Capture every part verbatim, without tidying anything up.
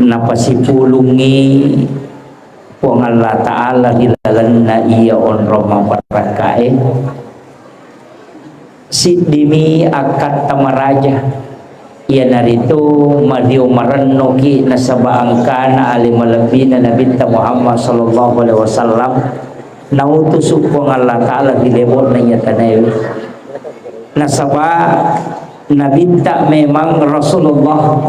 Napasipulungngi Puang Allah Ta'ala ri lalenna iya onrong mabarakkae. Siddimi akkatta maraja, iyanaritu mario marennoki nasaba engkana ale malebbina Nabitta Muhammad sallallahu alaihi wasallam nautusu Puang Allah Ta'ala ri lebo'na iya tanaewe. Nasaba Nabitta memang Rasulullah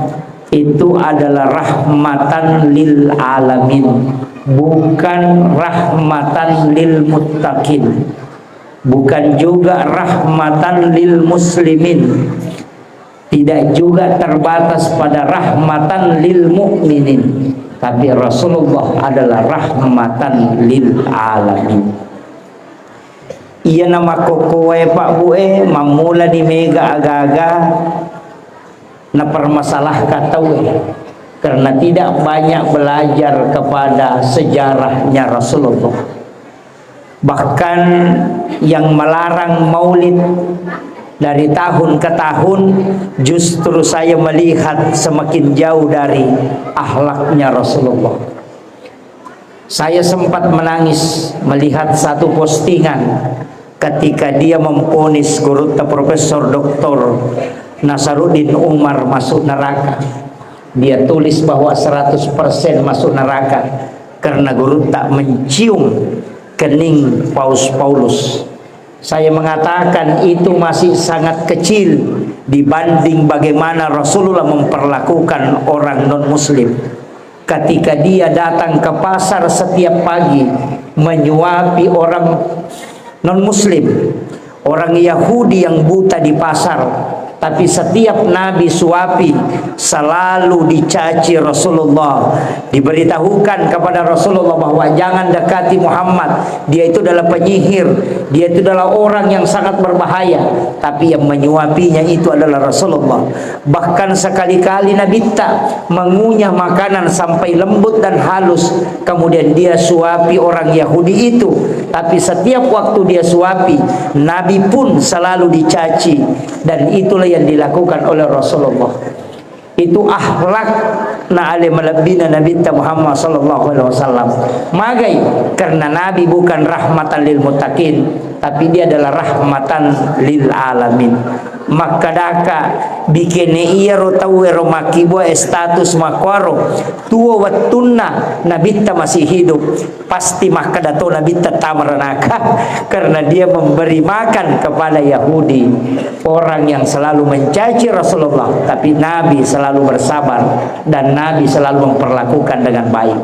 itu adalah rahmatan lil alamin, bukan rahmatan lil muttaqin, bukan juga rahmatan lil muslimin, tidak juga terbatas pada rahmatan lil mukminin, tapi Rasulullah adalah rahmatan lil alamin. Iyana makkokkoe, Pak Bu e, mammulani mega aga-aga napermasalahkan tauwe, karena tidak banyak belajar kepada sejarahnya Rasulullah. Bahkan yang melarang maulid dari tahun ke tahun, justru saya melihat semakin jauh dari akhlaknya Rasulullah. Saya sempat menangis melihat satu postingan ketika dia memvonis gurutta Profesor Doktor Nasaruddin Umar masuk neraka. Dia tulis bahwa seratus persen masuk neraka karena gurutta mencium kening Paus Paulus. Saya mengatakan itu masih sangat kecil dibanding bagaimana Rasulullah memperlakukan orang non-muslim. Ketika dia datang ke pasar setiap pagi, menyuapi orang non-muslim, orang Yahudi yang buta di pasar, tapi setiap Nabi suapi, selalu dicaci Rasulullah. Diberitahukan kepada Rasulullah bahwa jangan dekati Muhammad, dia itu adalah penyihir, dia itu adalah orang yang sangat berbahaya. Tapi yang menyuapinya itu adalah Rasulullah. Bahkan sekali-kali Nabitta mengunyah makanan sampai lembut dan halus, kemudian dia suapi orang Yahudi itu. Tapi setiap waktu dia suapi, Nabi pun selalu dicaci. Dan itulah yang dilakukan oleh Rasulullah. Itu akhlak na ale malebbina Nabitta Muhammad sallallahu alaihi wasallam. Magai? Karena Nabi bukan rahmatan lil muttaqin, tapi dia adalah rahmatan lil alamin. Makkadaka bikene iyaro tauwe ro makkibua e status makkuaro, tuo wettunna Nabitta masih hidup, pasti makkeda to Nabitta tama ranaka karena dia memberi makan kepada Yahudi, orang yang selalu mencaci Rasulullah, tapi Nabi selalu bersabar dan Nabi selalu memperlakukan dengan baik.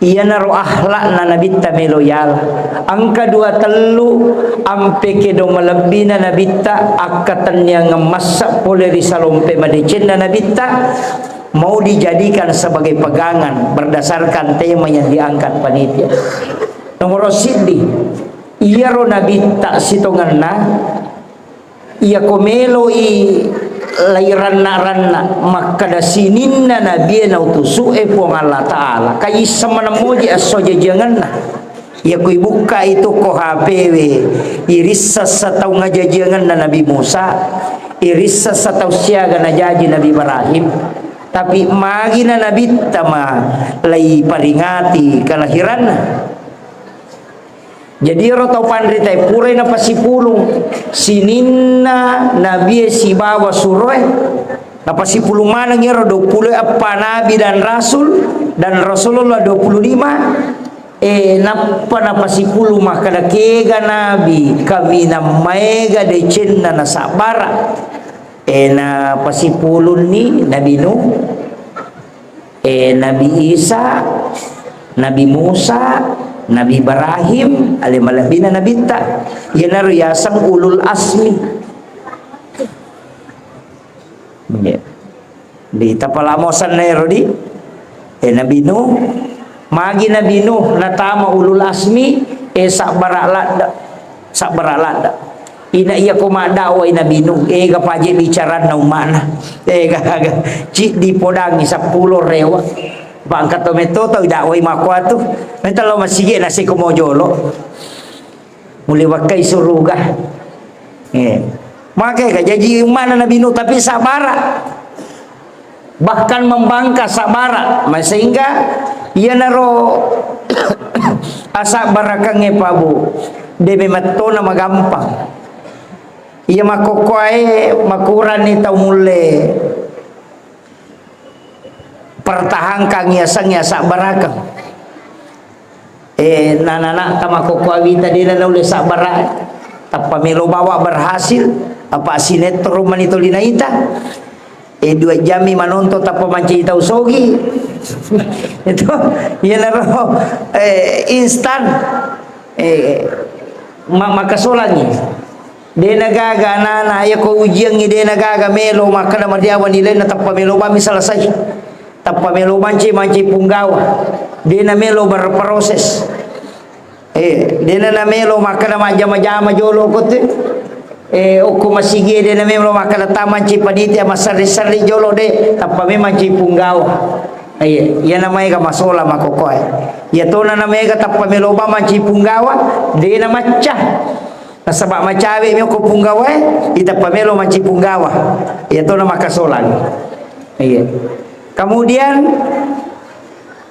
Iyanaro akhlakna Nabitta melo yala. Engka dua tellu ampe kedo malebbina Nabitta, akkatenniangeng massa pole ri salompe madecenna Nabitta, mau dijadikan sebagai pegangan berdasarkan tema yang diangkat panitia. Nomoro siddi, iyaro Nabitta sitongenna, iyako meloi lairanna-ranna makkada sininna nabie nautusu'e Puang Allah Ta'ala, kaisseng maneng moji esso jajiangenna. Iyako ibukka itu ko H P we, irisseng sataung ajajiangenna Nabi Musa, irisseng sataung siaga najaji Nabi Ibrahim. Tapi magina Nabitta ma laiparingati kelahiranna. Jadi ero tau panritae purai napasipulung sininna nabie sibawa suroe, napasipulung maneng ero dua puluh eppa nabi dan rasul dan Rasulullah dua puluh lima. E, nappa napasipulung makkada kega nabi kaminang maega decenna nasabbara. E, napasipulunni Nabi Nuh, e, Nabi Isa, Nabi Musa, Nabi Ibrahim, ale malebbina nabitta. Iyanaro yaseng ulul asmi. Iya. Di tapalamo senna ero di, e, Nabi Nuh. Magi Nabi Nuh natama ulul asmi, e, sabbara ladda. Sabbara ladda. Ina iya ko maddakwai Nabi Nuh, ega paje bicaranna umma'na. Ega, aga. Ciddi podangi seppulo rewa. Bangka to metto tau idakwai makkuatu. Menta lo masigi nasi ko mojolo. Muli wakkai suruga. Eh. Maka ega jaji umma'na Nabi Nuh, tapi sabara. Bahkan membangkang asabbara, ma-, sehingga iyanaro asabbarakengnge, Pak Bu, de memettona magampang. Iya makkokkoe makuranni tau mulle pertahankan yasengnge asabbarakeng. Eh, nanana'ta makkokkoe wita dena naulle sabbara. Tappa melo bawa berhasil, apa sinetron mani toli naita. Eh, dua jammi manonton tappa mancaji tau sogi. Itu, iyanaro, eh, instan. Eh, ma-, makasolangi. Dena gaga anana, iya ko ujiangngi dena gaga melo makkeda mariawa nilaina, tappa melo bammi selesai. Tappa melo manci, manci punggawa. Dena melo berproses. Eh, dena na melo makkeda majjama-jama jolo ko te. Eh, okko masigi dena melo makkeda tamanci panitia maserri-serri jolo de, tappa memang ci punggawa. Iya, iya namaega masola makkokkoe. Iya tona namaega tappa melo ba manci punggawa, dena macca. Nasaba macawe mi okko punggawae, itappa melo manci punggawa. Iya tona makkasolang. Iya. Kemudian,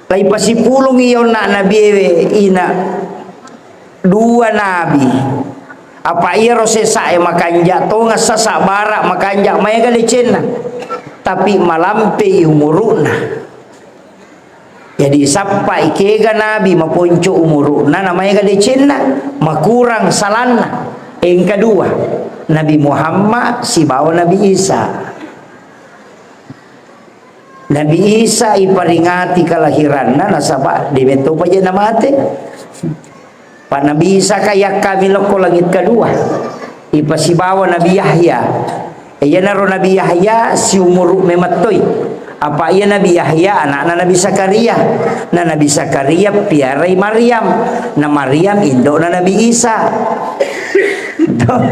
laipasipulungi yonna nabiewe ina dua nabi. Apa iyaro sesae makanja tongeng sasa bara makanja maega decenna. Tapi malampei umuru'na. Jadi, sappai kega nabi maponco umuru'na, namaega decenna, makurang salanna. Engka dua, Nabi Muhammad sibawa Nabi Isa. Nabi Isa iparingati kelahiranna, nasaba de mettopa je namate. Pa Nabi Isa ka yakkami lokko langit kedua. Ipasibawa Nabi Yahya. Iyanaro Nabi Yahya siumuru memettoi. Apa iya Nabi Yahya anakna Nabi Zakaria. Na Nabi Zakaria piarai Maryam. Na Maryam indokna Nabi Isa. Tuh.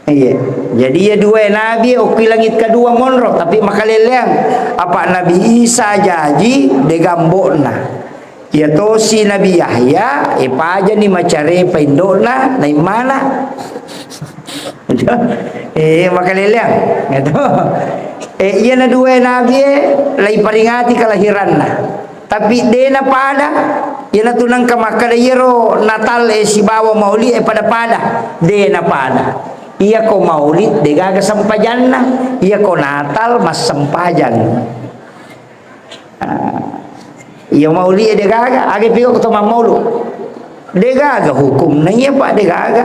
Iya. Jadi iya dua nabi okki langit kedua monro, tapi makaleleang. Apa Nabi Isa jaji degambokna. Iya tosi Nabi Yahya, eh, pajani macarepa indokna, naimmana. Eh, makaleleang. Gitu. Eh, iya na dua nabi, eh, laiparingati kelahiranna. Tapi de napada, iyanatu nengka makkeda iyaro Natal e sibawa Maulid e pada-pada, de napada. Iyako Maulid degaga sempajanna, iyako Natal massempajang. Ah, iya Maulid e degaga, aga piko to mammaulu. Degaga hukumna iya, Pak, degaga.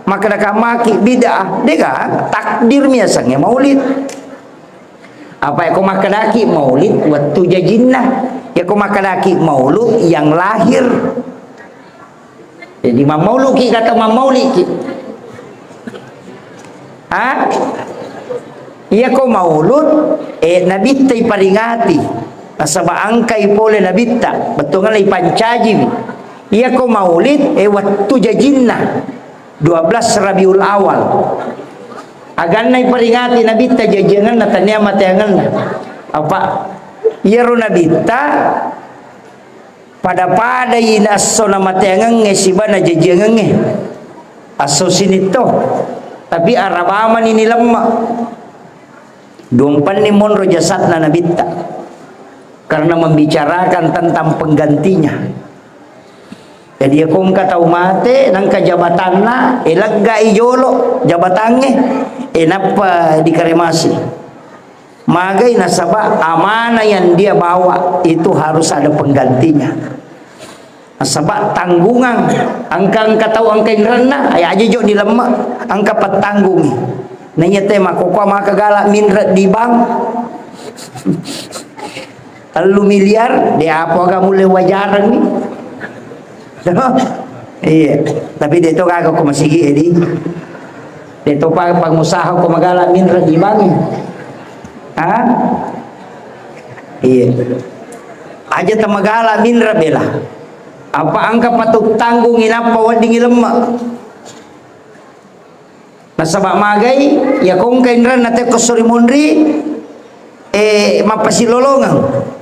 Makkeda kamaki bid'ah, degaga. Takdir miasangnge Maulid. Apa ko makkedaki maulid wettu jajinna. Ya ko makkedaki maulud yang lahir. Jadi mammauluki kata mammauliki. Ha? Iya ko maulud, eh, nabitta iparingati. Nasaba angkai pole nabitta, bettuanna ipancajiwi. Iya ko maulid, eh, wettu jajinna. Dua belas Rabiul Awal. Aganna iperingati Nabitta jajiangenna, tania mateangenna. Apa? Iyaro Nabitta pada-padai na esso namateangengnge siba najajiangengnge. Esso sinitto. Tapi arabamani nilemma. Duampenni monro jasadna Nabitta. Karena membicarakan tentang penggantinya. Jadi, iya ko engka tau mate, nengka jabatanna, eh, leggai jolo jabatangnge, eh, nappa dikremasi. Magai nasaba amanah yang dia bawa itu harus ada penggantinya. Nasaba tanggungan, engka, engka tau engka inrenna, eh, aja jo dilemma, engka pettanggungi. Naiya te makkokkoe maka gala minre di bank. Tellu miliar, de apa aga mulle wajareng ni. Iya, tapi de to gaga ko masigi, edi. De to pa pengusaha ko magala minre di bank. Ha? Iya. Aja temagala minre bela. Apa engka patut tanggung inappa wedding ilemma. Nasaba magai, iya ko engka inrenna tekko sori monri, eh, mappasilolongeng.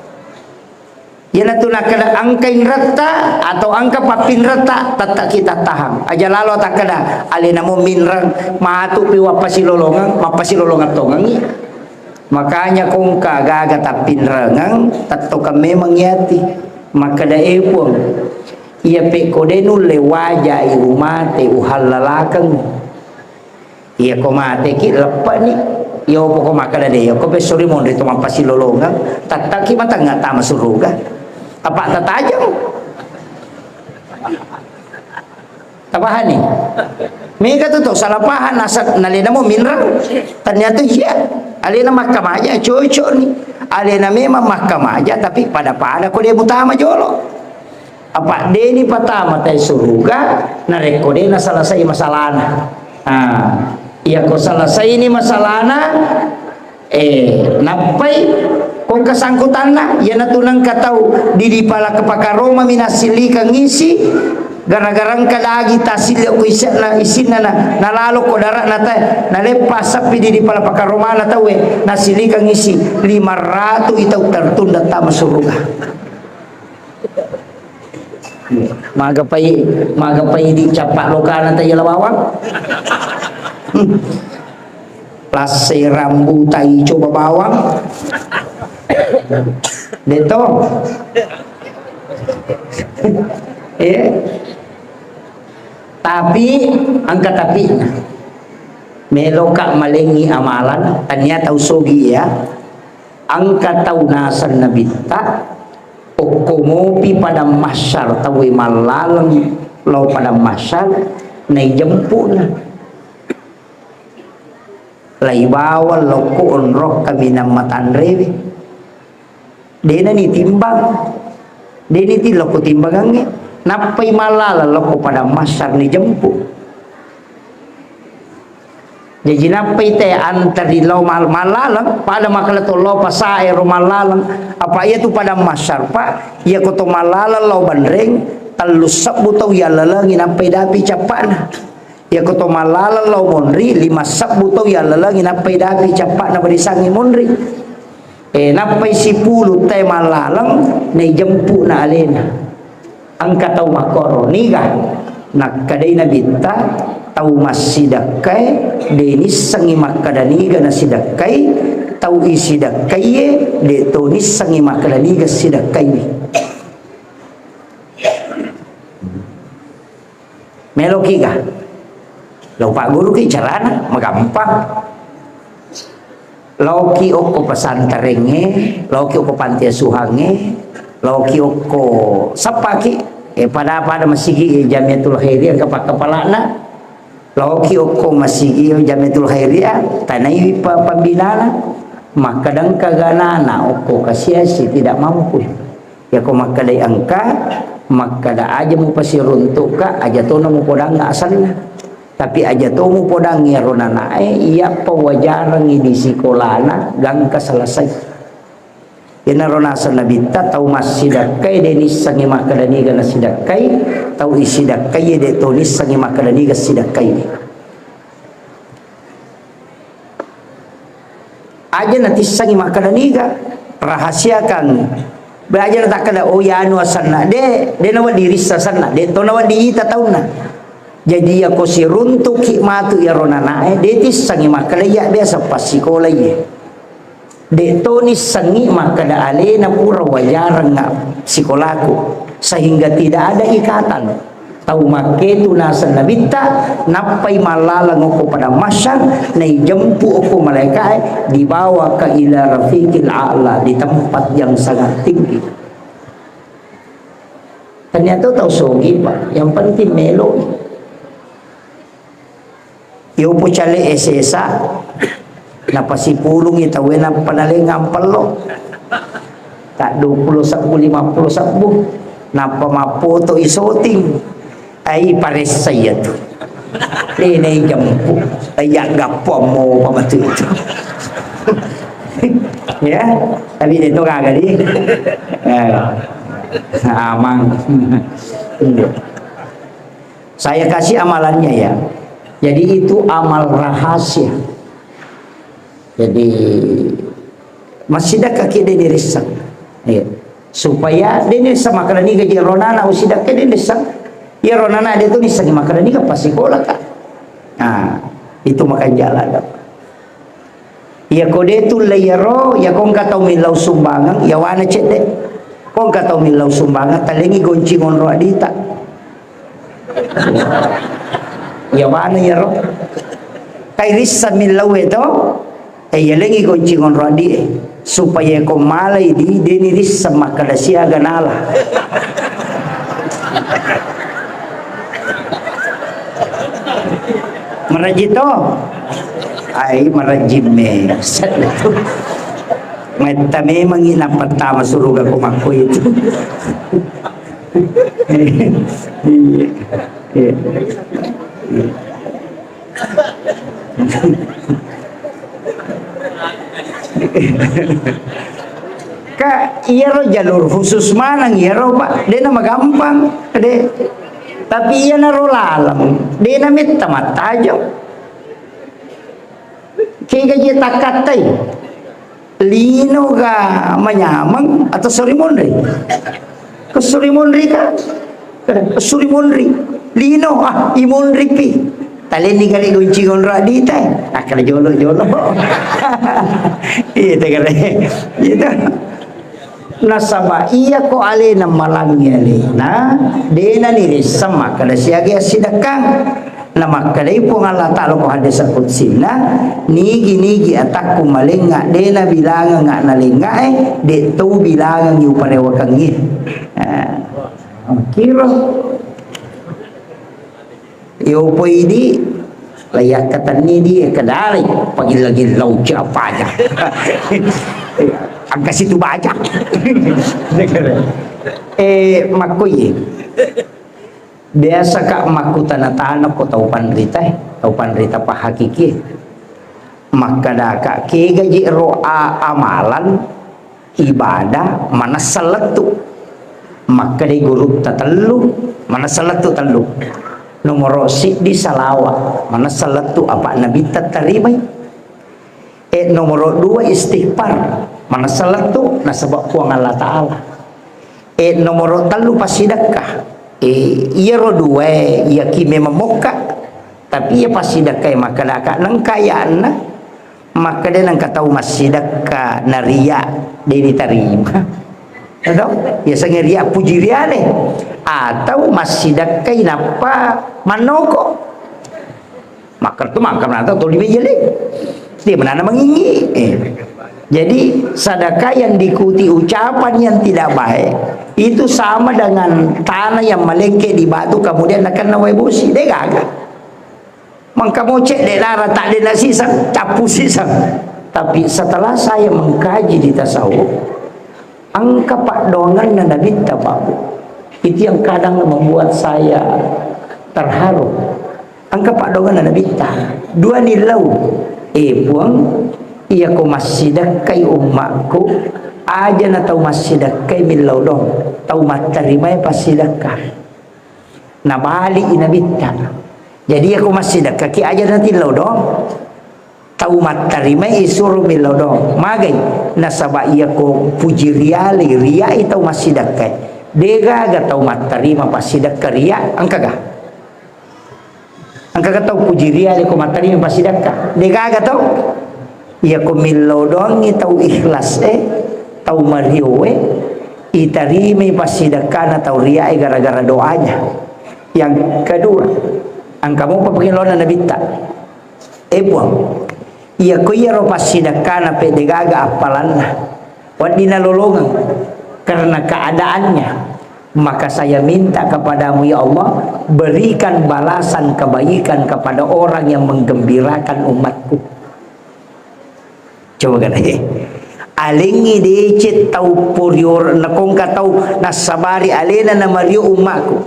Iyanatu nakkeda engka inretta atau engka pappinretta, tette kita tahang. Aja lalo takkeda, alena mo minreng, matu pi wappasilolongeng, mappasilolongeng tongengi. Makanya kongka gaga tappinrengeng, tettokeng memeng yati. Makkeda, "E Puang, iya pekko de nulle wajai umate uhallalakeng. Iya ko mateki leppe'ni." Iya poko makkeda de, iya ko pessori monri to mappasilolongeng, tattaki matengnga tama suruga. Apa tatajeng? Tapahani? Mega tu tau salah paham, nasa-, nalena mo minreng. Ternyata iya, alena makkamaja, cocok ni. Alena memang makkamaja, tapi pada-pada ko de mutama jolo. Apa deni patama tai suruga, narekko de naselesai masalahna. Ah, iya ko selesai ni masalahna, Eh, nappai ko kesangkutanna, iyanatu nengka tau didi pala pakaromami nassilikeng isi, gara-gara engka dagi tassile ko isinna, isinna na, nalalo ko dara'na te, naleppa seppi didi pala pakaromana tauwe, nassilikeng isi, lima ratu i tau tertunda tama suruga. Magapai, magapai dicappa lokana tayala bawang. Lassai rambutai coba bawang. Deto. Eh. Tapi engka tapi meloka malengi amalan, tania tau sogi ya. Engka tau naseng nabitta, okko mopi padang mahsyar, tauwe mallaleng lao padang mahsyar, naijempu'na. Laibawa lokko onrok kaminang matanrewe. Dena nitimbang. Deni ti lokko timbangangnge. Nappai mallaleng lokko padang mahsyar nijempu. Jaji nappai te antari lao mal-, mallaleng, pada makkeda to lao pasae ro mallaleng, apa iya tu padang mahsyar, Pak, iya ko to mallaleng lao banreng, tellu sebbu tau yallalengi nappai dapi cappa'na. Iya ko to mallaleng lao monri, lima sebbu tau yallalengi nappai dapi cappa'na barisangi monri. Eh, nappai sipulu te mallaleng, naijempu'na alena. Engka tau makkoro, niga? Nakkedai Nabitta, tau massidekkae, de nissengngi makkeda niga nasidekkai, tau isidekkaie, de to nissengngi makkeda niga sidekkaiwi. Meloki ga? Lo pagguruki carana, magampang. Laoki okko pesantrengnge, laoki okko panti asuhangnge, laoki okko seppaki, eh, pada-pada masigi, eh, Jamiatul Khairiyah engka pakkapala'na. Laoki okko masigi, eh, Jamiatul Khairiyah, tanaiwi pa-, pambinana. Makkadangka ganana okko kasiasi tidak mampu. Yako makkedai engka, makkeda aja mupasiruntukka, aja tona mupodangnga asenna. Tapi aja to mupodangngi iyaro nanae, iyappa wajarengngi di sikolana gangka selesai. Iyanaro naseng Nabitta, tau massidekkai de nissengngi makkeda niga nasidekkai, tau isidekkai de to nissengngi makkeda niga sidekkai. Aja natissengngi makkeda niga, rahasiakan. Be aja natakkeda, "Oh, iyanu asenna." De, de nawedding rissa asenna, de to nawedding ita taunna. Jadi, yako siruntukki matu iyaro nanae, de tissengngi makkeda, "Iya biasa passikola iye." De to nissengngi makkeda, "Alena pura wajarengnga sikolaku." Sehingga tidak ada ikatan. Tau makketu naseng Nabitta, nappai mallaleng okko padang mahsyar, naijempu okko malaikae, dibawaka ila rafiqil a'la, di tempat yang sangat tinggi. Ternyata tau sogi, Pak, yang penting meloi. Yopo cale S S A, napasipulungi tauwe nappa nalengang pello. Tak dua puluh sebbu, lima puluh sebbu. Nappa mappoto isoting. Ai paressa iya tu. Lena ijempu. Iya gappo mo pamatu itu. Ya, tapi itu kagak di. Eh, amang. Saya kasih amalannya ya. Jadi itu amal rahasia. Jadi, massidekka ki de nirisseng. Iya. Supaya de nirisseng makkeda niga je ronana usidekka de nirisseng. Iya ronana de tu nisseng makkeda niga passikola ka. Nah, itu makan jalan. Iyako de tulle iyaro, iyako engka tau millau sumbangan, iyawana cedde. Ko engka tau millau sumbangan, talengi goncing onro adita. Iyawana iyaro. Kai risseng millau e to, e, iyalengi goncing onro adi e. Supaya ko malai di, deni risseng makkeda siaga nala. Marajji to? Ai, marajji me. Metta memangi nappattama suruga ko makko itu. Iya. Iya. Ka, iyaro jalur khusus maneng iyaro, Pak. Dena magampang, de. Tapi iyanaro laleng, dena metta mattajeng. Kega je takkattai. Lino ga manyameng atau sori monri? Ke sori monri ka? Sori monri. Lino, ah, i monri pi. Talenni kali gunci onro adita. Akkala jolo-jolo. Iya, tegare. Gitu. Nasaba iyako alena malangngi alena, dena nirisseng makkeda siaga assidekkang. Namakkedai Puang Allah Ta'ala ko hadis qudsinna, nigi-nigi atakku malengnga, dena bilangengnga nalengngae, de tau bilangengngi uparewakengngi. Eh, kiro. Yo poidi, layakkatenni di, kedalai, pagilla-gillau ci apa aja. Angka situ baja. Eh, makkuyi. Biasa ka makkutana-tana ko tau panrita, eh, tau panrita pahakiki. Makkedaka, kegaji ro a-, amalan, ibadah, manessa lettu. Makkedai gurutta tellu, manessa lettu tellu. Nomoro siddi salawa, manessa lettu apa nabitta tarimai. E, nomoro dua istighfar, manessa lettu nasaba Puang Allah Ta'ala. E, nomoro tellu passidekka. E, iyaro duae, iyaki memang mokka. Tapi iya passidekkae makkedaka nengka aya'na, makkeda nengka tau massidekka naria, de ditarima. Tau? Biasanya ria puji riale. Atau massidekkai nappa mannoko. Makkeda tu makkeda toli meja le. Dia menanam mengingi. Eh. Jadi sedekah yang diikuti ucapan yang tidak baik itu sama dengan tanah yang melengkek di batu kemudian nakena wae bosi. De gaga. Mangka mocek de lara tak de nasisang, cappu sisang. Tapi setelah saya mengkaji di tasawuf, engka paddoanganna nabitta, Pak. Itu yang kadang membuat saya terharu. Engka paddoanganna nabitta. Dua nillau. Eh, Puang, iyako massidekkai ummakku, aja na tau massidekkai millau dong. Tau mattarimai passidekka. Nabali i nabitta. Jadi, iyako massidekkaki aja natillau do. Tau mattarimai isuro millau do. Magai? Nasaba iyako puji riale, riai tau massidekkai. Degaga tau mattarima passidekka ria, engkaga? Engkaga tau puji riale ko mattarima passidekka? Degaga tau? Iyako millau doangngi tau ikhlas e, tau mario e, itarimai passidekkana tau ria e gara-gara doanya. Yang kedua, engka mopa pengelona nabitta. E Puang, iyako iyaro passidekkana pe degaga appalanna. Wedding nalolongeng karena keadaannya. Maka saya minta kepadamu, ya Allah, berikan balasan kebaikan kepada orang yang menggembirakan umatku. Coba kada, eh. Alengngi deceng tau porior-, nakongka tau nassabari alena namario ummakku.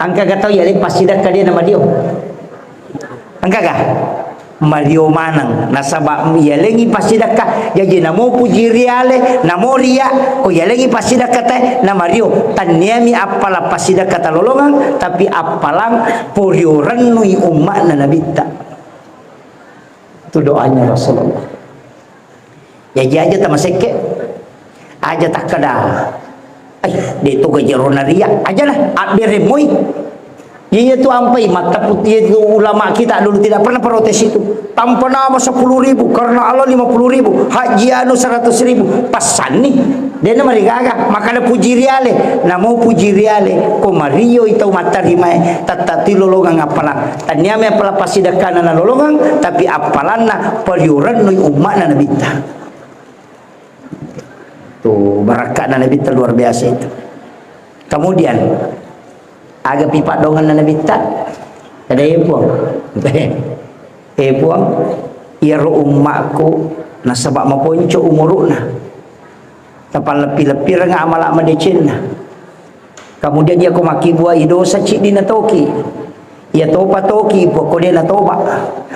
Engkaga tau yaleng passidekka de namario? Engkaga? Mario maneng. Nasaba yalengngi passidekka, jaji namo puji riale, namo ria, ko yalengngi passidekka te, namario. Tanniami appala passidekka talolongeng, tapi appalang poriorennui umma'na nabitta. Itu doanya Rasulullah. Jaji aja tamasekke, aja takkeda, "Ai, de to gajero naria," aja lah, abbere moi. Iya tu ampai, mattaput iya tu ulama kita dulu tidak pernah protes itu. Tanpa nama sepuluh ribu, karena Allah lima puluh ribu, haji anu seratus ribu, passanni. Dena marigaga, makana puji riale, namo puji riale, ko mario itau mattarimae, tattati lolongang appalang. Taniame appalang pasidekkana nalolongang, tapi appalanna pariurennui umma'na Nabitta. Tuh, barakka'na Nabitta luar biasa itu. Kemudian, aga pi paddongenna Nabitta? Kada, "Eh, Puang." "Eh, Puang, iyaro ummakku nasaba maponco umuru'na. Tapalleppi-leppireng amala madecenna. Kemudian iyako makkibua i dosa ciddi natoki. Iya topa toki, Puang, ko de natoba.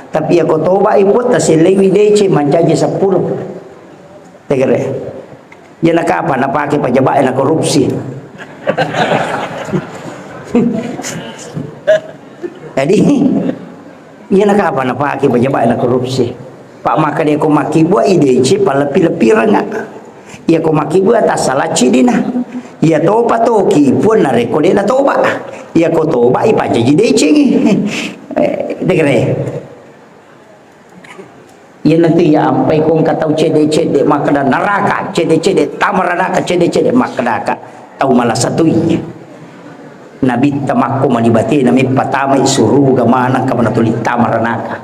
Tapi iyako toba i, Puang, tasellewi deceng mancaji seppulo." Tegere. Iyana kapang napake pejabat na korupsi. Jadi, iyana kapang napake pejabat na korupsi. Pak, makkeda ko makkibua i deceng, palleppi-leppirengnga. Iyako makkibua tassala ciddina. Iya topa toki, Puang, narekko de natoba. Iyako toba i pancaji decengi. Eh, tegere. Iyanatu iya ampai ko engka tau cedde-cedde makkeda neraka, cedde-cedde tama ranaka, cedde-cedde makkedaka tau malasa tu iya. Nabitta makko mani batena meppatamai suruga maneng, kamanna tuli tama ranaka.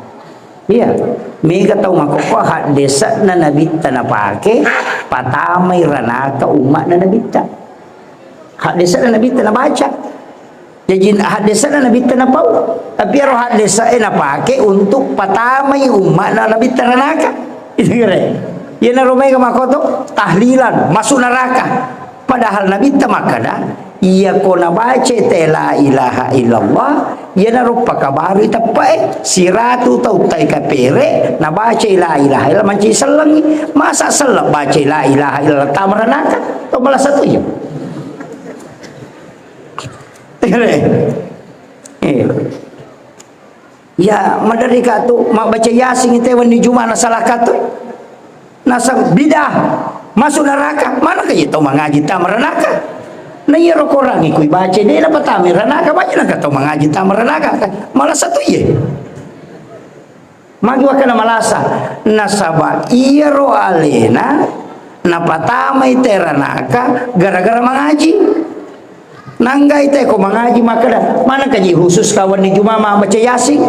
Iya, mega tau makkokkoe haddese'na Nabitta napake patamai ranaka umma'na Nabitta. Haddese'na Nabitta nabaca. Jaji haddese'na Nabitta napau. Tapi ero haddese'e napake untuk patamai umma'na Nabitta ranaka. Itu kira. Iyanaro mega makkoto tahlilan, masuk neraka. Padahal Nabitta makkeda, iyako nabaca te la ilaha illallah, iyanaro pakabarui teppe'e, siratu tau tai kapere, nabaca la ilaha illallah, mancaji sellengi. Masa selleng baca la ilaha illallah, tama ranaka, tau malasa tu iya. Eh. Ya, maderri ka tu mabbaca Yasin te wenni Juma nasalaka tu. Nasang bidah, masuk neraka. Mana ka iya tau mangaji tama ranaka? Na iyaro Korangnge kui baca de napatama ranaka, baca naka tau mangaji tama ranaka. Malasa tu iye. Magi wakkana malasa, nasaba iyaro alena napatamai te ranaka gara-gara mangaji. Nanggai te ko mangaji makkeda, mana kaji khusus ka wenni Juma mabbaca Yasin?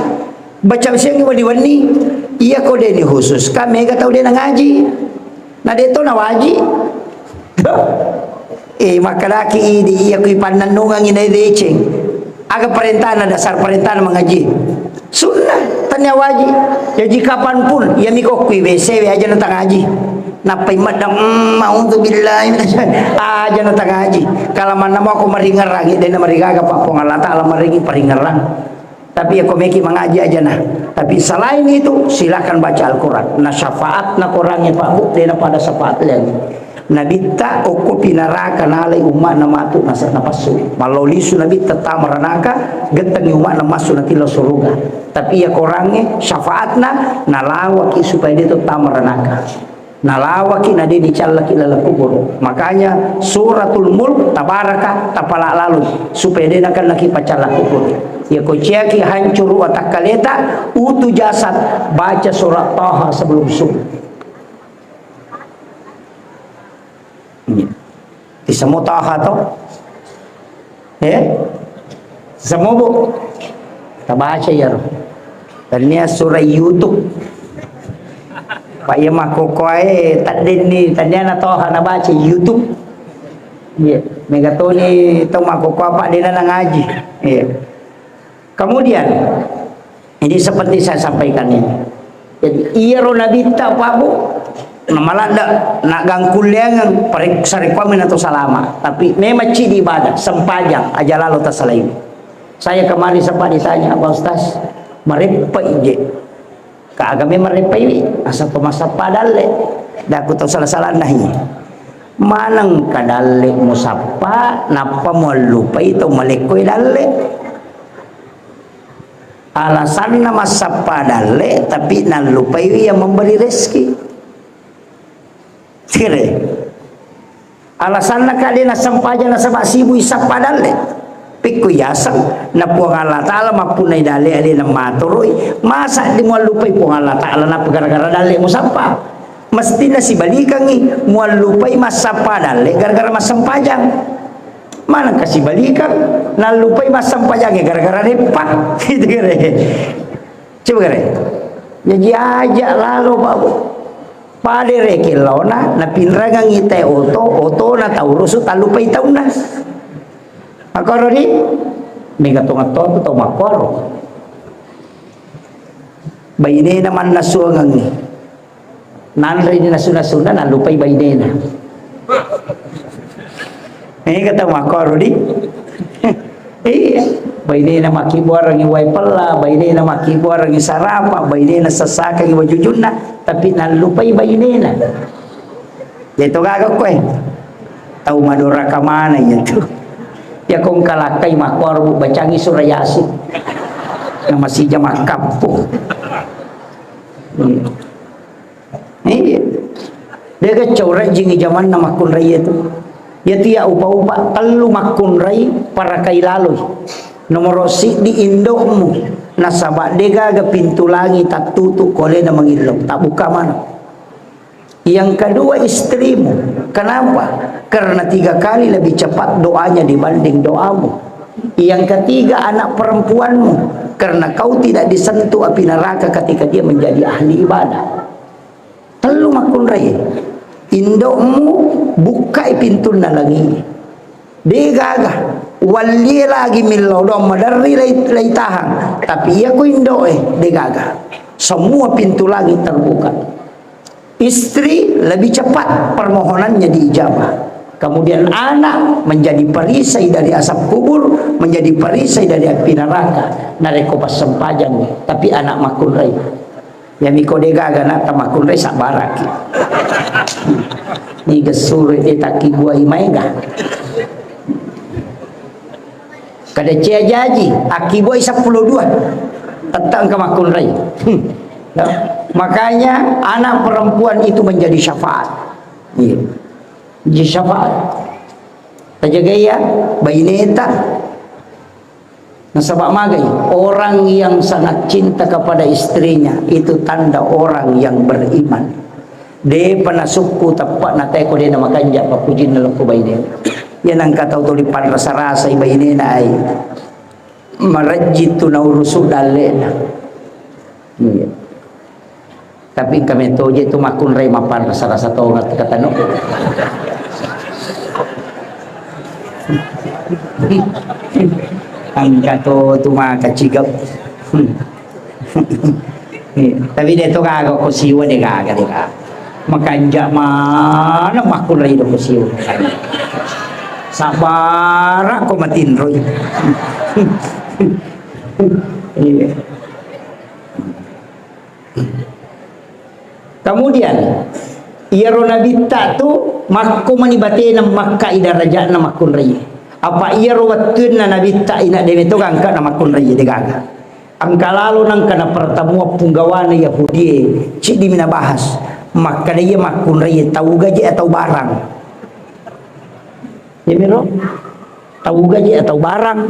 Baca siang wenni-wenni. Iya ko de ni khusus ka mega tau de nangaji. Na de to nawaji. Eh, makkedaki idi iya kui pannennungangi na deceng. Aga parentana, dasar parentana mangaji? Sunnah, tania wajib. Jaji kapanpun iya miko kui W C we aja na tangaji. Nappai maddang, mm, ma'udzubillah, aja na tangaji. Kalamanna mako maringerang, de na marigaga pa Puang Allah Taala maringi paringerang. Tapi ya ko meki mangaji aja nah. Tapi selain itu, silakan baca Al-Quran. Nah, syafaatna Qurannya Pak Bu, de na pada syafaat lagi. Nabitta okko pinaraka nalai umma'na matu nasa-, napassu. Mallau lisu Nabitta tama ranaka, gettengi umma'na massu natillau suruga. Tapi iya Qurangnge syafaatna nalawaki supaya de to tama ranaka. Nalawaki na de dicallaki laleng kuburu. Makanya Suratul Mulk, Tabaraka, tapala lalu supaya de nakennaki pacalla kuburu. Iya ko ciaki hancuru watakkaleta, utu jasad, baca surat Taha sebelum subuh. Iya. Disemu Taha to? Eh? Disemu, Bu? Tabaca iyaro. Tania surah YouTube. Pak iya makkokkoe taddenni, tania na Taha nabaca YouTube. Iya. Mega toni tau makkokkoe apa dena nangaji. Iya. Kemudian, ini seperti saya sampaikan ini. Jadi, iyaro Nabitta, Pak Bu, namaladda, nagangkulleangeng, pare-, sarekkuammi nato salama. Tapi memang cidi ibadah, sempajang, aja lalo tasalaiwi. Saya kemarin sempat ditanya, "Pak Ustaz, mareppa ije?" Ka aga memang reppaiwi, asappa massappa dalle. Daku tau salah-salah nahi. Maneng ka dalle musappa, nappa muallupai tau malekkoe dalle. Alasanna massappa dalle, tapi nallupaiwi yang memberi rezeki. Sire. Alasanna ka de nassempajang nasaba sibui sappa dalle. Pekko yaseng na Puang Allah Ta'ala mappunnai dalle alena matoroi, masa di muallupai Puang Allah Ta'ala nappa gara-gara dalle musappa? Mestina sibalikangngi, muallupai massappa dalle gara-gara massempajang. Manengka sibalikang, nallupai massempajangnge gara-gara reppa. Gitu kere. Coba kere. Jaji aja lalo, Pak Bu. Pada rekeng laona, napinrangangngi te oto, otona taurusu tallupai taunna. Makkoro di, mega tonga-tonga tau makkoro. Bainena mannasuangengngi. Nanreni nasu-nasunna, nallupai bainena. Eh, kata makkoro di. Iya. Bainena makkibbuarengngi wae pella, bainena makkibbuarengngi sarapa, bainena sessakangngi wajujunna, tapi nallupai bainena. Iya to gaga koe. Tau madoraka maneng iya tu. Iya ko engka lakkai makkoro, bacangngi surah Yasin. Na masija makkappu. Iya. Iya. Dega caurajjingngi jamanna makkunrai itu. Iya tu iya upa-upa tellu makkunrai parakai laloi. Nomoro siddi indo'mu, nasaba degaga pintu langi tattutu ko alena mangillau, tabbuka maneng. Yang kedua istrimu. Kenapa? Karena tiga kali lebih cepat doanya dibanding doamu. Yang ketiga anak perempuanmu. Karena kau tidak disentuh api neraka ketika dia menjadi ahli ibadah. Tellu makkunrai. Indo'mu bukkai pintunna langi. Degaga. Wallie lagi millau doang maderri lai, lai tahang. Tapi iya ko indo'e, degaga. Semua pintu langit terbuka. Istri lebih cepat permohonannya diijabah. Kemudian anak menjadi perisai dari asap kubur, menjadi perisai dari api neraka. Narekko passempajang, tapi anak makkunrai. Yami ko degaga na tamakkunrai sabbaraki. Niga sure de takkibuai maega. Kada cia jaji, akkibuai seppulo dua. Tette engka makkunrai. Hmm. Ya. Makanya anak perempuan itu menjadi syafaat. Iya. Menjadi syafaat. Tajagai ya, baineta. Nasaba magai, orang yang sangat cinta kepada istrinya, itu tanda orang yang beriman. Depa nasukku teppa na teko de na makanja pappujinna lokko bainena. Iya nangka tau tuli panrasa-rasai bainena ai. Marejji tu naurusu dallena. Iya. Tapi engka metoje tu makkunrai mapanrasa-rasa tonga katano. Engka to tu maka cigap. Iya. Tapi de to gaga ko siwa de gaga, de gaga. Makanja mana makkunrai do ko siwa. Sabara ko matinroi. Iya. Kemudian, iyaro nabitta tu makko mani batena makkai darajatna makkunrai. Apa iyaro wettuanna nabitta ina dewe to gangka na makkunrai de gaga. Engka lalo nangka na pertemuan punggawana Yahudie, ciddi mina bahas. Makkada iya makkunrai tau gaje atau barang. Yamiro, tau gaji atau barang.